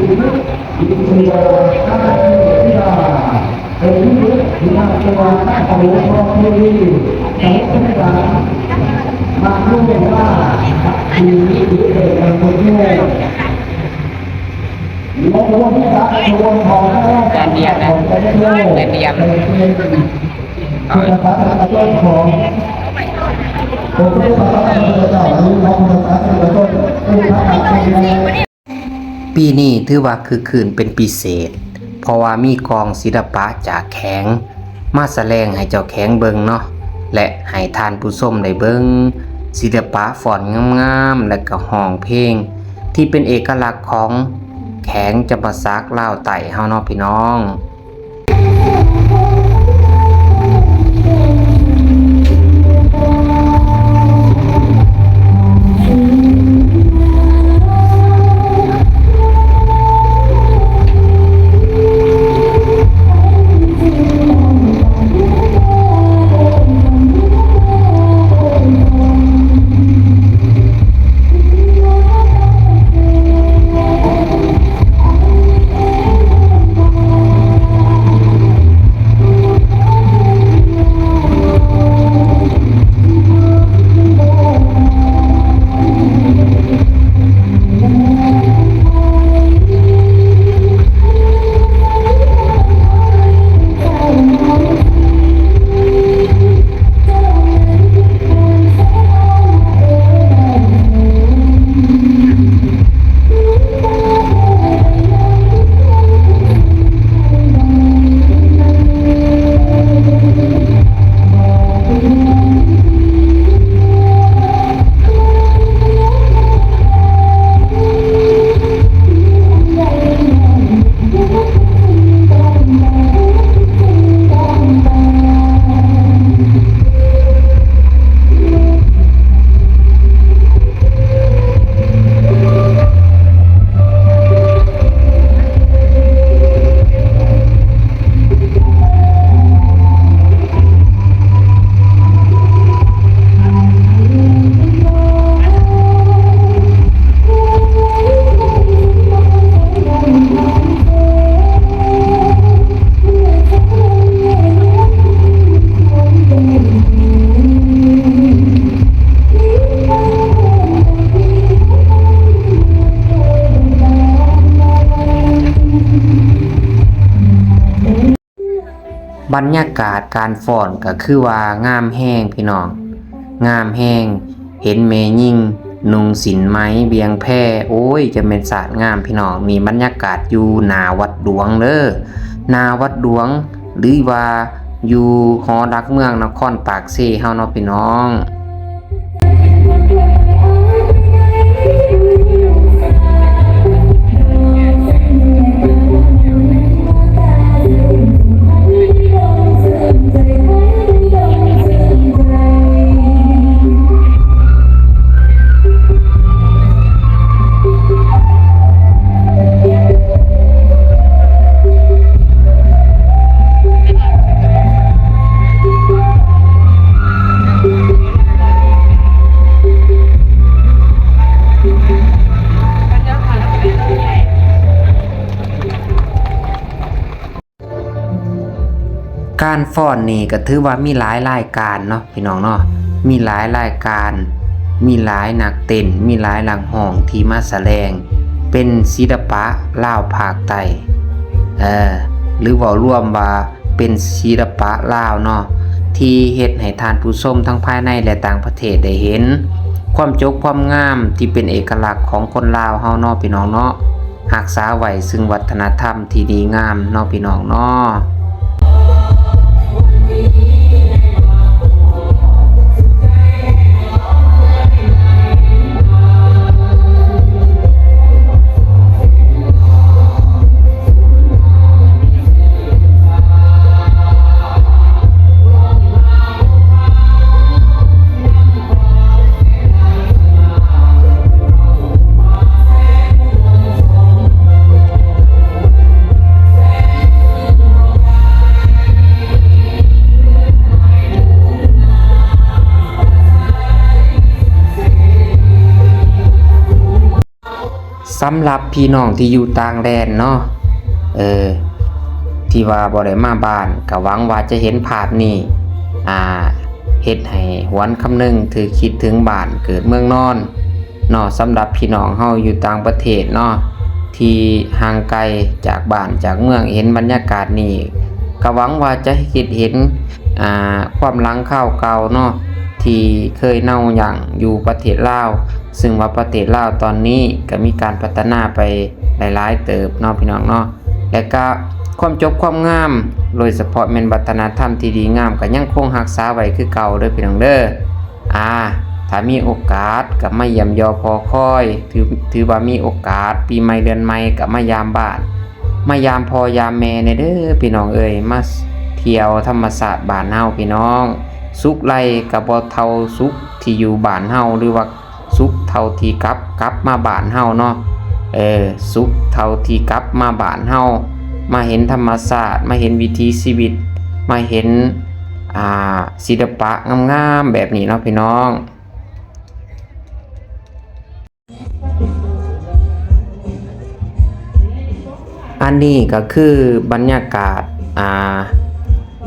ວິທະຍາ ການກິລາ ເປັນທີ່ຮູ້ຈັກໃນນາມວ່າ ນະຄອນຫຼວງພະນມ ສະໝຸດປາການ ມາກຮູ້ວ່າ ບັກດີ ຫຼື ເປັນການຄົນແກ່ ແປດເດືອນນະ ແປດເດືອນ ປີນີ້ຖືວ່າຄຶກຄື້ນເປັນພິເສດ ເພາະວ່າມີກອງສິລະປະຈາກແຂວງມາສະແດງໃຫ້ເຈົ້າແຂວງເບິ່ງເນາະ ແລະ ໃຫ້ທ່ານຜູ້ຊົມໄດ້ເບິ່ງສິລະປະຟ້ອນງາມໆ ແລະ ກະຮ້ອງເພງທີ່ເປັນເອກະລັກຂອງແຂວງຈຳປາສັກ ລາວໃຕ້ເຮົາເນາະພີ່ນ້ອງ. ບັນຍາກາດການຟ້ອນກະຄືວ່າງາມແຮງພີ່ນ້ອງ ງາມແຮງ. ເຫັນແມ່ຍິງນຸ່ງສິ້ນໄໝບ່ຽງແພ ໂອ້ຍ ຈະແມ່ນຊາດງາມພີ່ນ້ອງ. ນີ້ບັນຍາກາດຢູ່ໜ້າວັດຫຼວງເດີ ໜ້າວັດຫຼວງ ຫຼືວ່າຢູ່ຫໍຫຼັກເມືອງນະຄອນປາກເຊເຮົາເນາະພີ່ນ້ອງ. ການຟ້ອນນີ້ກະຖືວ່າມີຫຼາຍລາຍການເນາະພີ່ນ້ອງເນາະ ມີຫຼາຍລາຍການ ມີຫຼາຍນັກເຕັ້ນ ມີຫຼາຍນັກຮ້ອງທີ່ມາສະແດງ ເປັນສິລະປະລາວພາກໃຕ້ ເອີ ຫຼືເວົ້າລວມວ່າເປັນສິລະປະລາວເນາະ ທີ່ເຮັດໃຫ້ທ່ານຜູ້ຊົມທັງພາຍໃນ ແລະ ຕ່າງປະເທດໄດ້ເຫັນຄວາມຈົບຄວາມງາມທີ່ເປັນເອກະລັກຂອງຄົນລາວເຮົາເນາະ ພີ່ນ້ອງເນາະ. ຮັກສາໄວ້ຊຶ່ງວັດທະນະທຳທີ່ດີງາມເນາະ ພີ່ນ້ອງເນາະ. ສຳລັບພີ່ນ້ອງທີ່ຢູ່ຕ່າງແດນເນາະ ເອີ ທີ່ວ່າບໍ່ໄດ້ມາບ້ານ ກະຫວັງວ່າຈະເຫັນພາບນີ້ ອາ ເຮັດໃຫ້ຫວນຄຳນຶງ ຖືກຄິດເຖິງບ້ານເກີດເມືອງນອນເນາະ. ສຳລັບພີ່ນ້ອງເຮົາຢູ່ຕ່າງປະເທດເນາະ ທີ່ຫ່າງໄກຈາກບ້ານຈາກເມືອງ ເຫັນບັນຍາກາດນີ້ ກໍຫວັງວ່າຈະຄິດເຫັນ ອ່າ ຄວາມຫຼັງຄາວເກົ່າເນາະ ທີ່ເຄີຍເນົາຫຍັ້ງຢູ່ປະເທດລາວ, ຊຶ່ງວ່າປະເທດລາວຕອນນີ້ກໍມີການພັດທະນາໄປຫຼາຍໆເຕີບເນາະ ພີ່ນ້ອງເນາະ. ແລະກະຄວາມຈົບຄວາມງາມ ໂດຍສະເພາະແມ່ນວັດທະນະທຳທີ່ດີງາມ ກໍຍັງຄົງຮັກສາໄວ້ຄືເກົ່າເດີ ພີ່ນ້ອງເດີ. ອາ ຖ້າມີໂອກາດກໍມາຢ້ຽມຢໍ້ຫໍຄອຍ ຖື ຖືວ່າມີໂອກາດປີໃໝ່ເດືອນໃໝ່ກໍມາຢາມບ້ານ ມາຢາມພໍ່ຢາມແມ່ແດ່ເດີ ພີ່ນ້ອງເອີຍ. ມາທ່ຽວທຳມະຊາດບ້ານເຮົາ ພີ່ນ້ອງ, ສຸກໄລ່ກໍບໍ່ເທົ່າສຸກທີ່ຢູ່ບ້ານເຮົາ ຫຼືວ່າ ສຸກເທົ່າທີ່ກັບ ກັບມາບ້ານເຮົາເນາະ. ເອີ ສຸກເທົ່າທີ່ກັບມາບ້ານເຮົາ ມາເຫັນທຳມະຊາດ ມາເຫັນວິຖີຊີວິດ ມາເຫັນ ອ່າ ສິລະປະງາມໆແບບນີ້ເນາະ ພີ່ນ້ອງ. ອັນນີ້ກໍຄືບັນຍາກາດ ອ່າ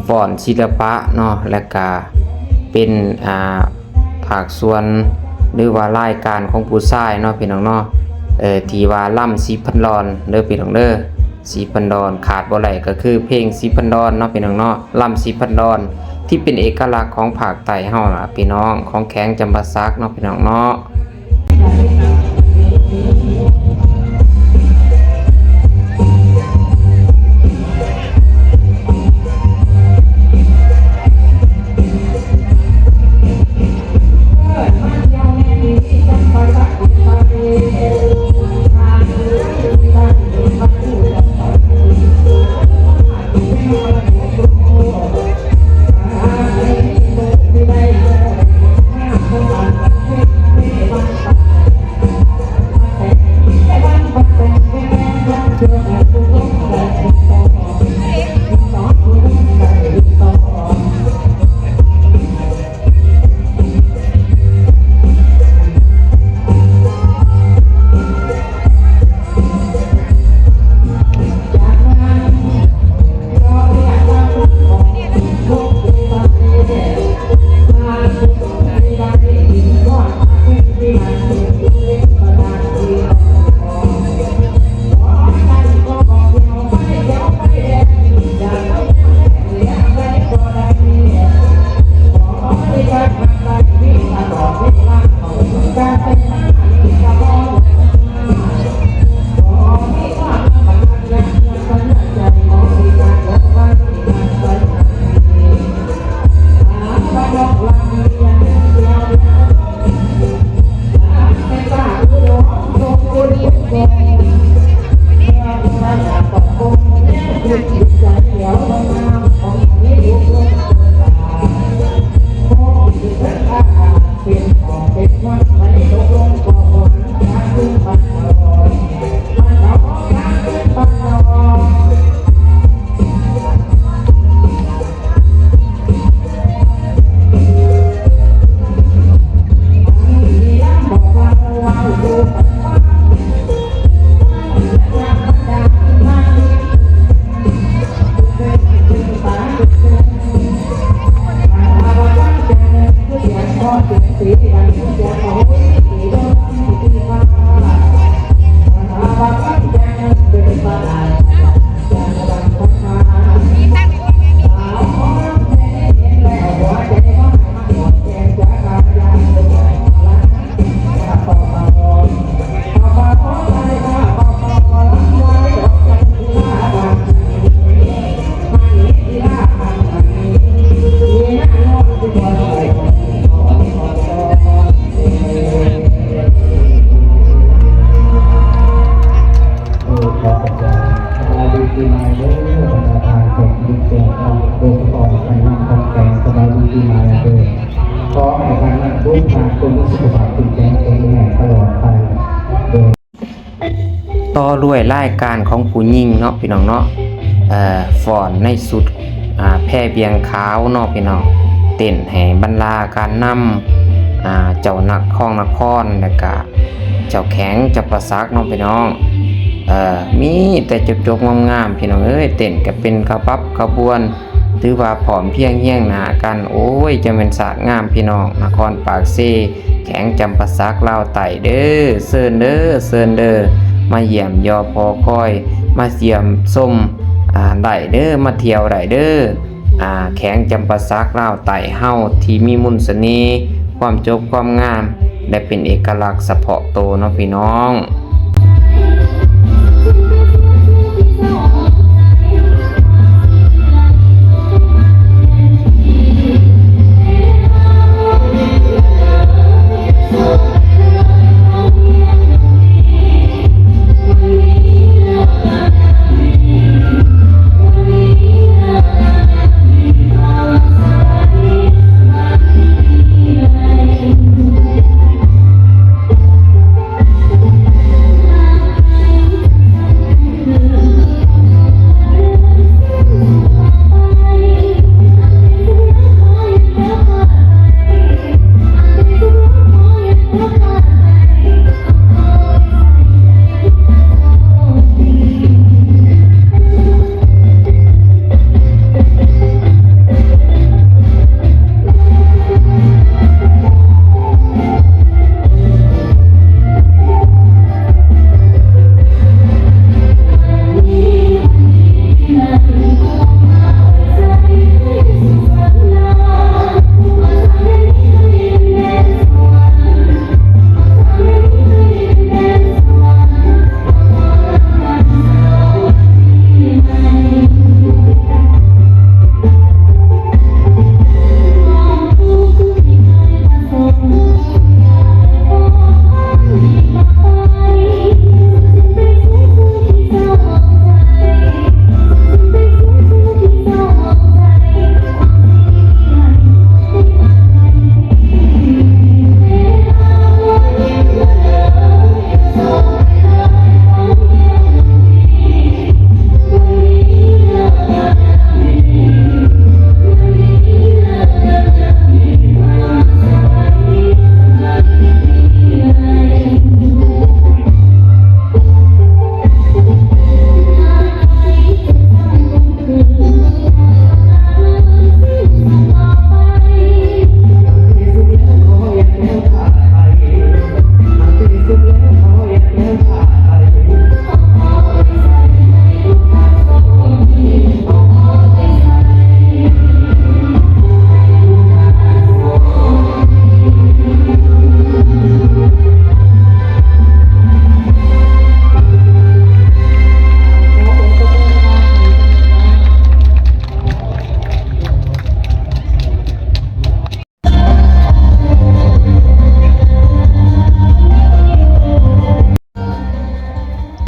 ຟ້ອນສິລະປະເນາະ ແລະກະເປັນ ອ່າ ພາກສ່ວນ ຫຼືວ່າລາຍການຂອງຜູ້ຊາຍເນາະ ພີ່ນ້ອງເນາະ. ເອີ ທີ່ວ່າລຳສີພັນດອນເດີ ພີ່ນ້ອງເດີ, ສີພັນດອນ ຂາດບໍ່ໄດ້ກໍຄືເພງສີພັນດອນເນາະ ພີ່ນ້ອງເນາະ. ລຳສີພັນດອນທີ່ເປັນເອກະລັກຂອງພາກໃຕ້ເຮົາລະ ພີ່ນ້ອງ, ຂອງແຂວງຈຳປາສັກເນາະ ພີ່ນ້ອງເນາະ. ຂໍໃຫ້ທ່ານນັ້ນບຸນພາຕົນມີສຸຂະພາບເຂັ້ມແຂງແຂງແຮງຕະຫຼອດໄປ. ຕໍ່ດ້ວຍລາຍການຂອງຜູ້ຍິງເນາະ ພີ່ນ້ອງເນາະ, ເອີ ຟ້ອນໃນຊຸດ ອ່າ ແພບຽງຂາວເນາະ ພີ່ນ້ອງ, ເຕັ້ນໃຫ້ບັນດາການນຳ ອ່າ ເຈົ້ານະຄອນນະຄອນ ແລະກະເຈົ້າແຂວງຈຳປາສັກເນາະ ພີ່ນ້ອງ. ເອີ ມີແຕ່ຈົບໆງາມໆ ພີ່ນ້ອງເອີຍ, ເຕັ້ນກະເປັນຂະບັບຂະບວນ ຖືວ່າພ້ອມພຽງຮຽງໜ້າກັນ. ໂອ້ຍ ຈະແມ່ນຊາດງາມ ພີ່ນ້ອງ, ນະຄອນປາກເຊ ແຂວງຈຳປາສັກ ລາວໃຕ້ເດີ, ເຊີນເດີ ເຊີນເດີ. ມາຢ້ຽມຢອມຫໍຄອຍ ມາຢ້ຽມຊົມ ອາ ໄດ້ເດີ ມາທ່ຽວໄດ້ເດີ ອາ ແຂວງຈຳປາສັກ ລາວໃຕ້ເຮົາ ທີ່ມີມົນສະເໜ່ ຄວາມຈົບຄວາມງາມ ແລະ ເປັນເອກະລັກສະເພາະໂຕເນາະພີ່ນ້ອງ.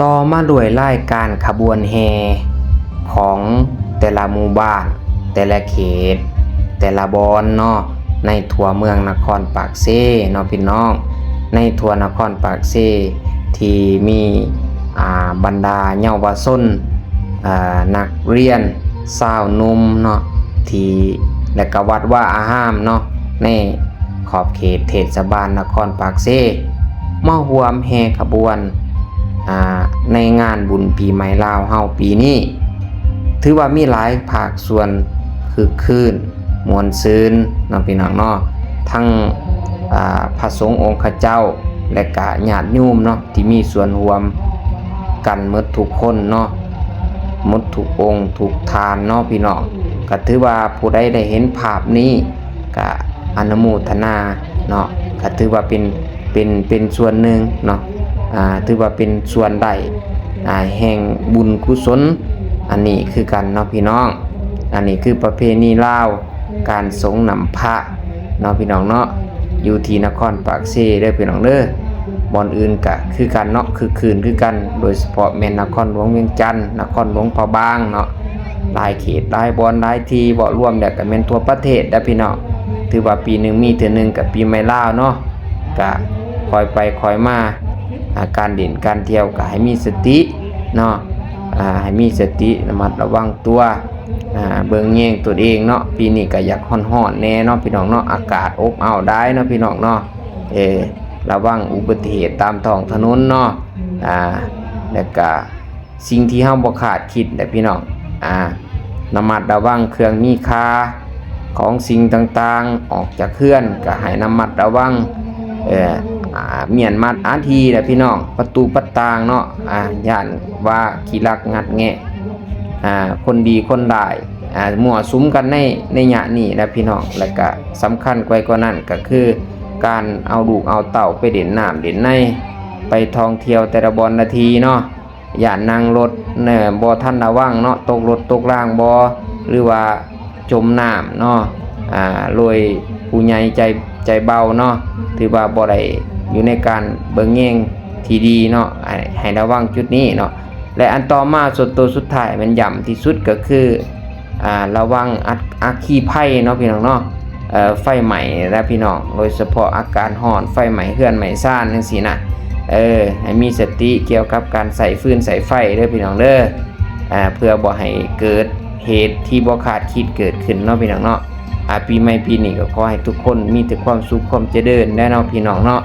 ຕໍ່ມາດ້ວຍລາຍການຂະບວນແຫ່ຂອງແຕ່ລະໝູ່ບ້ານ, ແຕ່ລະເຂດ, ແຕ່ລະບ່ອນເນາະ ໃນທົ່ວເມືອງນະຄອນປາກເຊເນາະພີ່ນ້ອງ, ໃນທົ່ວນະຄອນປາກເຊທີ່ມີ ອ່າ ບັນດາເຍົາວະຊົນ ອ່າ ນັກຮຽນຊາວໜຸ່ມເນາະ ທີ່ ແລະ ກະວັດວາອາຮາມເນາະ ໃນຂອບເຂດເທດສະບານນະຄອນປາກເຊ ມາຮ່ວມແຫ່ຂະບວນ ອ່າ ໃນງານບຸນປີໃໝ່ລາວເຮົາປີນີ້ ຖືວ່າມີຫຼາຍພາກສ່ວນຄຶກຄື້ນ ມ່ວນຊື່ນເນາະພີ່ນ້ອງເນາະ, ທັງ ອ່າ ພະສົງອົງຄະເຈົ້າ ແລະ ກະຍາດໂຍມເນາະ ທີ່ມີສ່ວນຮ່ວມກັນໝົດທຸກຄົນເນາະ, ໝົດທຸກອົງທຸກທ່ານເນາະພີ່ນ້ອງ. ກະຖືວ່າຜູ້ໃດໄດ້ເຫັນພາບນີ້ ກະອະນຸໂມທະນາເນາະ, ກະຖືວ່າເປັນ ເປັນ ເປັນສ່ວນໜຶ່ງເນາະ, ອ່າ ຖືວ່າເປັນສ່ວນໄດ້ ອ່າ ແຫ່ງບຸນກຸສົນອັນນີ້ຄືກັນເນາະພີ່ນ້ອງ. ອັນນີ້ຄືປະເພນີລາວ ການສົງນ້ຳພະເນາະພີ່ນ້ອງເນາະ, ຢູ່ທີ່ນະຄອນປາກເຊເດີພີ່ນ້ອງເດີ. ບ່ອນອື່ນກະຄືກັນເນາະ, ຄຶກຄື້ນຄືກັນ, ໂດຍສະເພາະແມ່ນນະຄອນຫຼວງວຽງຈັນ, ນະຄອນຫຼວງພະບາງເນາະ, ຫຼາຍເຂດຫຼາຍບ່ອນຫຼາຍທີ່ ເວົ້າລວມແລ້ວກະແມ່ນທົ່ວປະເທດເດີພີ່ນ້ອງ. ຖືວ່າປີໜຶ່ງມີເທື່ອໜຶ່ງກະປີໃໝ່ລາວເນາະ, ກະຄ່ອຍໄປຄ່ອຍມາ, ອ່າ ການຫຼິ້ນການທ່ຽວກະໃຫ້ມີສະຕິເນາະ, ອ່າ ໃຫ້ມີສະຕິ ລະມັດລະວັງຕົວ ອ່າ ເບິ່ງແຍງຕົນເອງເນາະ. ປີນີ້ກະຢາກຮ້ອນໆແດ່ເນາະພີ່ນ້ອງເນາະ, ອາກາດອົບອ້າວຫຼາຍເນາະພີ່ນ້ອງເນາະ. ເອີ ລະວັງອຸບັດຕິເຫດຕາມທ້ອງຖະໜົນເນາະ, ອ່າ ແລະກະ ສິ່ງທີ່ເຮົາບໍ່ຄາດຄິດແຫຼະພີ່ນ້ອງ, ອ່າ ລະມັດລະວັງເຄື່ອງມີຄ່າ ຂອງສິ່ງຕ່າງໆ, ອອກຈາກເຮືອນກະໃຫ້ລະມັດລະວັງ, ເອີ ອ່າ ມ້ຽນມັດອາທີແຫຼະພີ່ນ້ອງ, ປະຕູປະຕ່າງເນາະ ອ່າ ຢ້ານວ່າຂີ້ລັກງັດແງະ ອ່າ ຄົນດີຄົນຮ້າຍ ອ່າ ມົ້ວສຸມກັນໃນ ໃນໄລຍະນີ້ແຫຼະພີ່ນ້ອງ. ແລ້ວກະສຳຄັນໄປກວ່ານັ້ນກະຄື ການເອົາລູກເອົາເຕົ້າໄປຫຼິ້ນນ້ຳຫຼິ້ນໃນ ໄປທ່ອງທ່ຽວແຕ່ລະບ່ອນລະທີເນາະ, ຢ້ານນັ່ງລົດ ເອີ ບໍ່ທັນລະວັງເນາະ, ຕົກລົດຕົກລາງບໍ່ ຫຼືວ່າຈົມນ້ຳເນາະ ອ່າ ໂດຍຜູ້ໃຫຍ່ໃຈ ໃຈເບົາເນາະ, ຖືວ່າບໍ່ໄດ້ຢູ່ໃນການເບິ່ງແຍງທີ່ດີເນາະ, ໃຫ້ ໃຫ້ລະວັງຈຸດນີ້ເນາະ. ແລະ ອັນຕໍ່ມາ ສ່ວນໂຕສຸດທ້າຍແມ່ນຢ້ຳທີ່ສຸດກໍຄື ອ່າ ລະວັງອັກ ອັກຄີໄພເນາະພີ່ນ້ອງເນາະ, ເອີ ໄຟໄໝ້ນະພີ່ນ້ອງ, ໂດຍສະເພາະອາກາດຮ້ອນ ໄຟໄໝ້ເຮືອນໄໝ້ຊານຈັ່ງຊີ້ນະ, ເອີ ໃຫ້ມີສະຕິກ່ຽວກັບການໃຊ້ຟືນໃຊ້ໄຟເດີພີ່ນ້ອງເດີ, ອ່າ ເພື່ອບໍ່ໃຫ້ເກີດເຫດທີ່ບໍ່ຄາດຄິດເກີດຂຶ້ນເນາະພີ່ນ້ອງເນາະ. ອ່າ ປີໃໝ່ປີນີ້ກໍຂໍໃຫ້ທຸກຄົນມີແຕ່ຄວາມສຸກຄວາມຈະເລີນແຫຼະເນາະພີ່ນ້ອງເນາະ,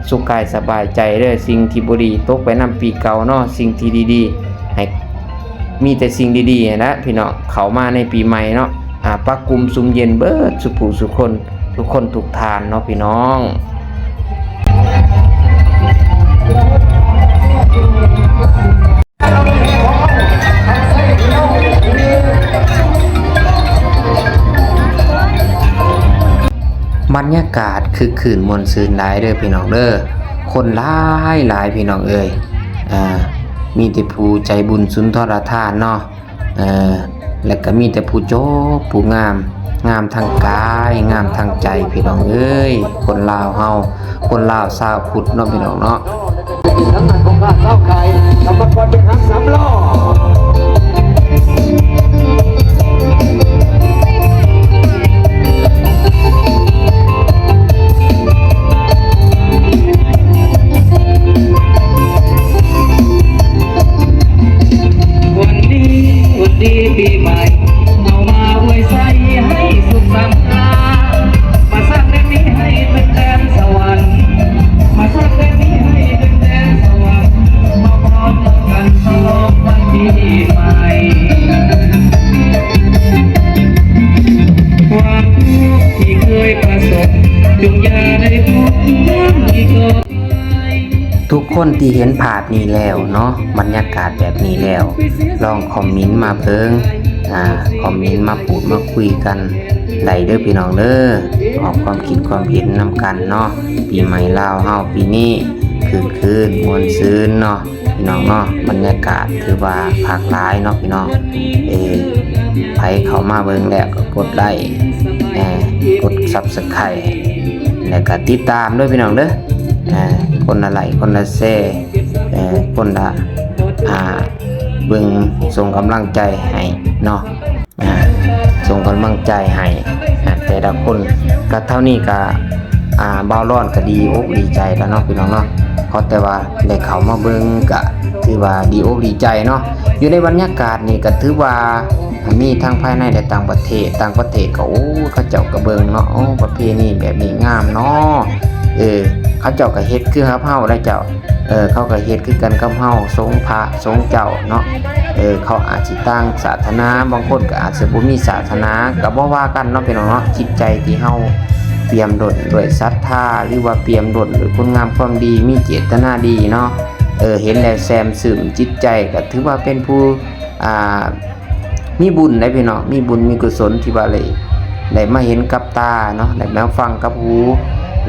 ສຸກກາຍສະບາຍໃຈເດີ, ສິ່ງທີ່ບໍ່ດີຕົກໄປນຳປີເກົ່າເນາະ, ສິ່ງທີ່ດີໆ ໃຫ້ ມີແຕ່ສິ່ງດີໆຫັ້ນແຫຼະພີ່ນ້ອງ ເຂົ້າມາໃນປີໃໝ່ເນາະ, ອ່າ ປະກຸມຊຸ່ມເຢັນເບິດສູ່ຜູ້ສູ່ຄົນ ທຸກຄົນທຸກທ່ານເນາະພີ່ນ້ອງ. ບັນຍາກາດຄຶກຄື້ນມ່ວນຊື່ນຫຼາຍເດີພີ່ນ້ອງເດີ, ຄົນຫຼາຍໆ ພີ່ນ້ອງເອີຍ, ອ່າ ມີແຕ່ຜູ້ໃຈບຸນສຸນທອນລະທານເນາະ. ເອີ ແລ້ວກໍມີແຕ່ຜູ້ຈົບຜູ້ງາມ, ງາມທາງກາຍ ງາມທາງໃຈ ພີ່ນ້ອງເອີຍ. ຄົນລາວເຮົາ ຄົນລາວຊາວພຸດເນາະ ພີ່ນ້ອງເນາະ. ທາງດ້ານຂອງຂ້າຊາວຂາຍ ກຳມະກອນເປັນຫາງສາມລໍ້. ວັນດີ ວັນດີປີໃໝ່ ເຮົາມາອວຍໄຊໃຫ້ສຸກສຳລານ, ມາສ້າງແດນນີ້ໃຫ້ເປັນແດນສະຫວັນ, ມາສ້າງແດນນີ້ໃຫ້ເປັນແດນສະຫວັນ, ມາພ້ອມກັນສະຫຼອງວັນປີໃໝ່. ຄວາມທຸກທີ່ເຄີຍປະສົບ ຈົ່ງຢ່າໄດ້ພົບເທື່ອອີກຕໍ່ໄປ. ທຸກຄົນທີ່ເຫັນພາບນີ້ແລ້ວເນາະ, ບັນຍາກາດແບບນີ້ແລ້ວ, ລອງຄອມເມັນມາເບິ່ງ, ອ່າ ຄອມເມັນມາພູດມາຄຸຍກັນໄດ້ເດີພີ່ນ້ອງເດີ, ອອກຄວາມຄິດຄວາມເຫັນນຳກັນເນາະ. ປີໃໝ່ລາວເຮົາປີນີ້ຄຶກຄື້ນມ່ວນຊື່ນເນາະ ພີ່ນ້ອງເນາະ, ບັນຍາກາດຖືວ່າຄັກຫຼາຍເນາະພີ່ນ້ອງ. ເອີ ໃຜເຂົ້າມາເບິ່ງແລ້ວກໍກົດໄລ້ ເອີ ກົດຊັບສະໄຄຣບ໌ ແລ້ວກໍຕິດຕາມເດີພີ່ນ້ອງເດີ, ເອີ ຄົນລະໄລ້ ຄົນລະແຊ ເອີ ຄົນລະ ອ່າ ເບິ່ງ ສົ່ງກຳລັງໃຈໃຫ້ເນາະ, ອ່າ ສົ່ງກຳລັງໃຈໃຫ້ ອ່າ ແຕ່ລະຄົນ. ກະເທົ່ານີ້ກະ ອ່າ ບ່າວລອນກະດີອົກດີໃຈແລ້ວເນາະ ພີ່ນ້ອງເນາະ, ເພາະແຕ່ວ່າໄດ້ເຂົ້າມາເບິ່ງກະຖືວ່າດີອົກດີໃຈເນາະ. ຢູ່ໃນບັນຍາກາດນີ້ກະຖືວ່າມີທັງພາຍໃນ ແລະ ຕ່າງປະເທດ, ຕ່າງປະເທດກະ ໂອ້ ເຂົາເຈົ້າກະເບິ່ງເນາະ, ໂອ້ ປະເພນີແບບນີ້ງາມເນາະ, ເອີ ເຂົາເຈົ້າກະເຮັດຄືກັບເຮົາໄດ໋ເຈົ້າ. ເອີ ເຂົາກໍເຮັດຄືກັນກັບເຮົາ, ສົງພະສົງເຈົ້າເນາະ. ເອີ ເຂົາອາດຊິຕ່າງສາສະໜາ, ບາງຄົນກໍອາດຊິບໍ່ມີສາສະໜາ, ກໍບໍ່ວ່າກັນເນາະ ພີ່ນ້ອງເນາະ. ຈິດໃຈທີ່ເຮົາປ່ຽມລົ້ນດ້ວຍສັດທາ ຫຼືວ່າປ່ຽມລົ້ນດ້ວຍຄຸນງາມຄວາມດີ, ມີເຈດຕະນາດີເນາະ, ເອີ ເຫັນແລ້ວແຊ່ມຊື່ນຈິດໃຈ, ກໍຖືວ່າເປັນຜູ້ ອ່າ ມີບຸນໄດ໋ພີ່ນ້ອງ, ມີບຸນມີກຸສົນທີ່ວ່າໄດ້ ໄດ້ມາເຫັນກັບຕາເນາະ, ໄດ້ມາຟັງກັບຫູ,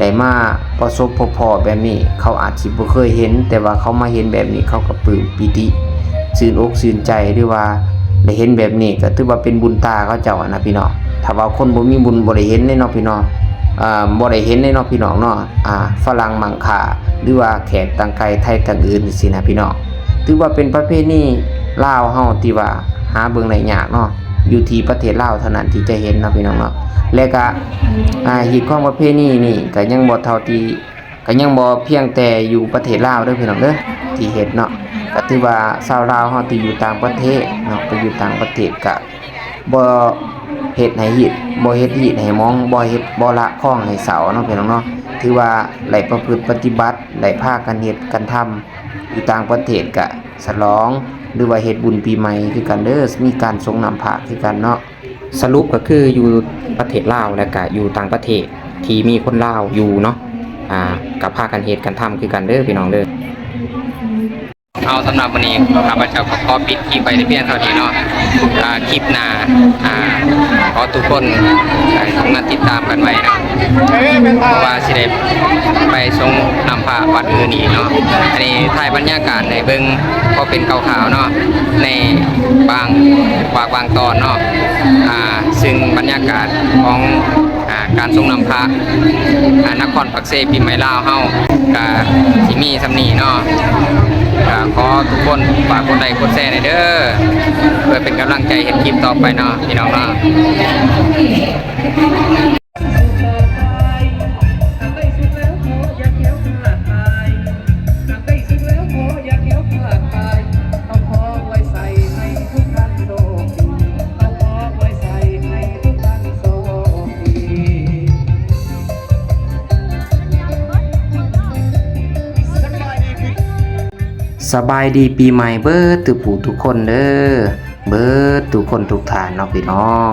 ໄດ້ມາປະສົບພົບພໍ້ແບບນີ້. ເຂົາອາດຊິບໍ່ເຄີຍເຫັນ, ແຕ່ວ່າເຂົາມາເຫັນແບບນີ້ ເຂົາກໍປຶ້ມປີຕິ ຊື່ນອົກຊື່ນໃຈ, ຫຼືວ່າໄດ້ເຫັນແບບນີ້ກໍຖືວ່າເປັນບຸນຕາເຂົາເຈົ້າຫັ້ນນະພີ່ນ້ອງ. ຖ້າວ່າຄົນບໍ່ມີບຸນບໍ່ໄດ້ເຫັນເດ້ເນາະພີ່ນ້ອງ, ເອີ ບໍ່ໄດ້ເຫັນເດ້ເນາະພີ່ນ້ອງເນາະ. ອ່າ ຝຣັ່ງມັງຄ່າ ຫຼືວ່າແຂກຕ່າງໄກໄທຕ່າງອື່ນຈັ່ງຊີ້ນະພີ່ນ້ອງ, ຖືວ່າເປັນປະເພນີລາວເຮົາທີ່ວ່າຫາເບິ່ງໄດ້ຍາກເນາະ, ຢູ່ທີ່ປະເທດລາວເທົ່ານັ້ນທີ່ຈະເຫັນເນາະພີ່ນ້ອງເນາະ. ແລະກະ ອ່າ ຮີດຄອງປະເພນີນີ້ກະຍັງບໍ່ເທົ່າທີ່ ກະຍັງບໍ່ພຽງແຕ່ຢູ່ປະເທດລາວເດີພີ່ນ້ອງເດີ ທີ່ເຮັດເນາະ. ກະຖືວ່າຊາວລາວເຮົາທີ່ຢູ່ຕ່າງປະເທດເນາະ, ໄປຢູ່ຕ່າງປະເທດກະ ບໍ່ເຮັດໃຫ້ຮີດ ບໍ່ເຮັດຮີດໃຫ້ໝອງ ບໍ່ເຮັດ ບໍ່ລະຄອງໃຫ້ເຊົາເນາະ ພີ່ນ້ອງເນາະ. ຖືວ່າໄດ້ປະພຶດປະຕິບັດ ໄດ້ພາກັນເຮັດກັນທຳ ຢູ່ຕ່າງປະເທດກະສະຫຼອງ ຫຼືວ່າເຮັດບຸນປີໃໝ່ຄືກັນເດີ, ມີການສົງນ້ຳພະຄືກັນເນາະ. ສະຫຼຸບກໍຄືຢູ່ປະເທດລາວ ແລະກະຢູ່ຕ່າງປະເທດທີ່ມີຄົນລາວຢູ່ເນາະ, ອ່າ ກໍພາກັນເຮັດກັນທຳຄືກັນເດີພີ່ນ້ອງເດີ. ເອົາ ສຳລັບມື້ນີ້ຂ້າພະເຈົ້າກໍຂໍປິດຄລິບໄວ້ແຕ່ພຽງເທົ່ານີ້ເນາະ. ອ່າ ຄລິບໜ້າ ອ່າ ຂໍທຸກຄົນໃຫ້ທຸກຄົນຕິດຕາມກັນໄວ້ເນາະ ເພາະວ່າຊິໄດ້ໄປສົ່ງນ້ຳພະວັດອື່ນອີກເນາະ. ອັນນີ້ຖ່າຍບັນຍາກາດໃຫ້ເບິ່ງພໍເປັນຄ່າວໆເນາະ ໃນບາງ ບາງຕອນເນາະ. ອ່າ ຊຶ່ງບັນຍາກາດຂອງ ອ່າ ການສົ່ງນ້ຳພະ ອ່າ ນະຄອນປາກເຊ ປີໃໝ່ລາວເຮົາກະຊິມີສ່ຳນີ້ເນາະ. ກະຂໍທຸກຄົນຝາກກົດໄລກົດແຊແດ່ເດີ ເພື່ອເປັນກຳລັງໃຈເຮັດຄລິບຕໍ່ໄປເນາະ ພີ່ນ້ອງເນາະ. ສະບາຍດີປີໃໝ່ເບິດທຸກຜູ້ທຸກຄົນເດີ ເບິດທຸກຄົນທຸກທ່ານເນາະພີ່ນ້ອງ.